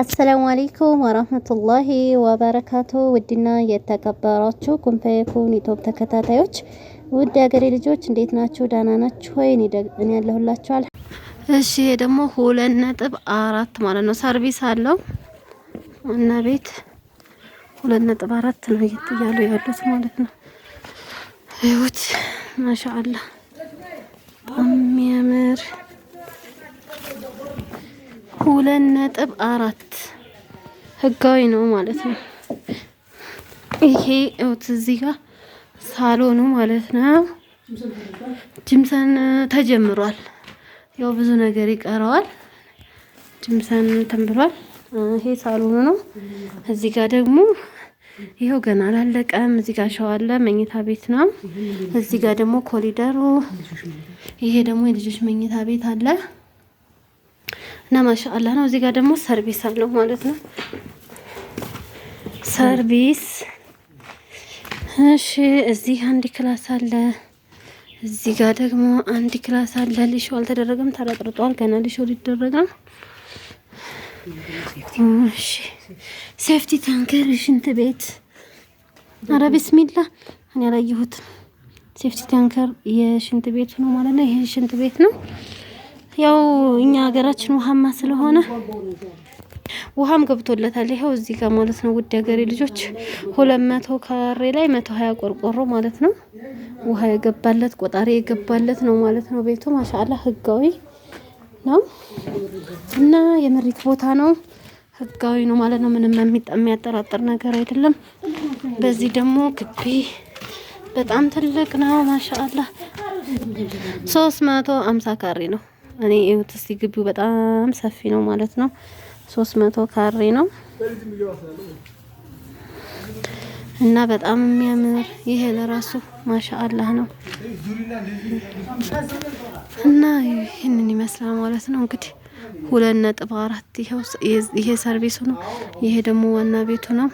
السلام عليكم ورحمة الله وبركاته። ውድና የተከበራችሁ ኩንፈየኩን ዩቲዩብ ተከታታዮች፣ ውድ የሀገሬ ልጆች፣ እንዴት ናችሁ? ደህና ናችሁ ወይ? እኔ ያለሁላችኋል። እሺ፣ ይሄ ደግሞ 2.4 ማለት ነው። ሰርቪስ አለው እና ቤት 2.4 ነው እያሉ ያሉት ማለት ነው። እዩት፣ ማሻአላህ፣ በጣም የሚያምር 2.4፣ ህጋዊ ነው ማለት ነው። ይሄ እዩት፣ እዚህ ጋር ሳሎኑ ማለት ነው። ጅምሰን ተጀምሯል። ያው ብዙ ነገር ይቀረዋል። ጅምሰን እንትን ብሏል። ይሄ ሳሎኑ ነው። እዚህ ጋር ደግሞ ይኸው ገና አላለቀም። እዚህ ጋር ሻወር አለ፣ መኝታ ቤት ነው። እዚህ ጋር ደግሞ ኮሊደሩ፣ ይሄ ደግሞ የልጆች መኝታ ቤት አለ እና ማሻአላህ ነው። እዚህ ጋር ደግሞ ሰርቪስ አለው ማለት ነው። ሰርቪስ። እሺ፣ እዚህ አንድ class አለ። እዚህ ጋር ደግሞ አንድ class አለ። ሊሾ አልተደረገም፣ ተረጥርጧል። ገና ሊሾ ሊደረግ ነው። እሺ፣ safety tanker፣ ሽንት ቤት። አረ ቢስሚላ፣ እኔ አላየሁትም። Safety tanker የሽንት ቤቱ ነው ማለት ነው። ይሄ ሽንት ቤት ነው። ያው እኛ ሀገራችን ውሃማ ስለሆነ ውሃም ገብቶለታል። ይኸው እዚህ ጋር ማለት ነው። ውድ ሀገሬ ልጆች፣ 200 ካሬ ላይ 120 ቆርቆሮ ማለት ነው። ውሃ የገባለት፣ ቆጣሪ የገባለት ነው ማለት ነው። ቤቱ ማሻአላ ህጋዊ ነው እና የመሬት ቦታ ነው። ህጋዊ ነው ማለት ነው። ምንም የሚያጠራጥር ነገር አይደለም። በዚህ ደግሞ ግቢ በጣም ትልቅ ነው። ማሻአላ፣ 350 ካሬ ነው። እኔ እዩት እስቲ፣ ግቢው በጣም ሰፊ ነው ማለት ነው። 300 ካሬ ነው እና በጣም የሚያምር፣ ይሄ ለራሱ ማሻአላህ ነው እና ይህንን ይመስላል ማለት ነው። እንግዲህ 2.4፣ ይሄ ሰርቪሱ ነው። ይሄ ደግሞ ዋና ቤቱ ነው።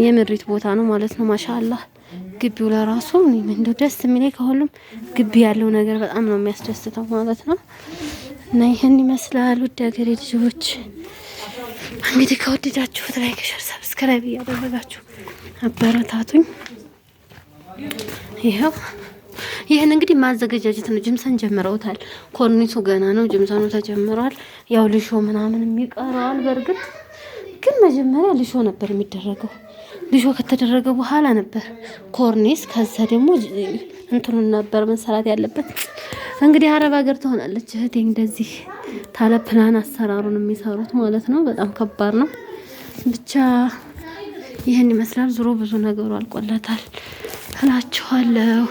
የምሪት ቦታ ነው ማለት ነው። ማሻአላህ፣ ግቢው ለራሱ እንደው ደስ የሚለኝ ከሁሉም ግቢ ያለው ነገር በጣም ነው የሚያስደስተው ማለት ነው። እና ይህን ይመስላል፣ ውድ ሀገሬ ልጆች። እንግዲህ ከወደዳችሁት like፣ share፣ subscribe እያደረጋችሁ አበረታቱኝ። ይኸው ይህን እንግዲህ ማዘገጃጀት ነው። ጅምሰን ጀምረውታል። ኮርኒሱ ገና ነው። ጅምሰኑ ተጀምሯል። ያው ልሾ ምናምን የሚቀረዋል። በእርግጥ ግን መጀመሪያ ልሾ ነበር የሚደረገው። ልሾ ከተደረገ በኋላ ነበር ኮርኒስ፣ ከዛ ደግሞ እንትኑን ነበር መሰራት ያለበት። እንግዲህ አረብ ሀገር ትሆናለች እህቴ እንደዚህ ታለ ፕላን አሰራሩን የሚሰሩት ማለት ነው። በጣም ከባድ ነው። ብቻ ይህን ይመስላል። ዙሮ ብዙ ነገሩ አልቆለታል እላችኋለሁ።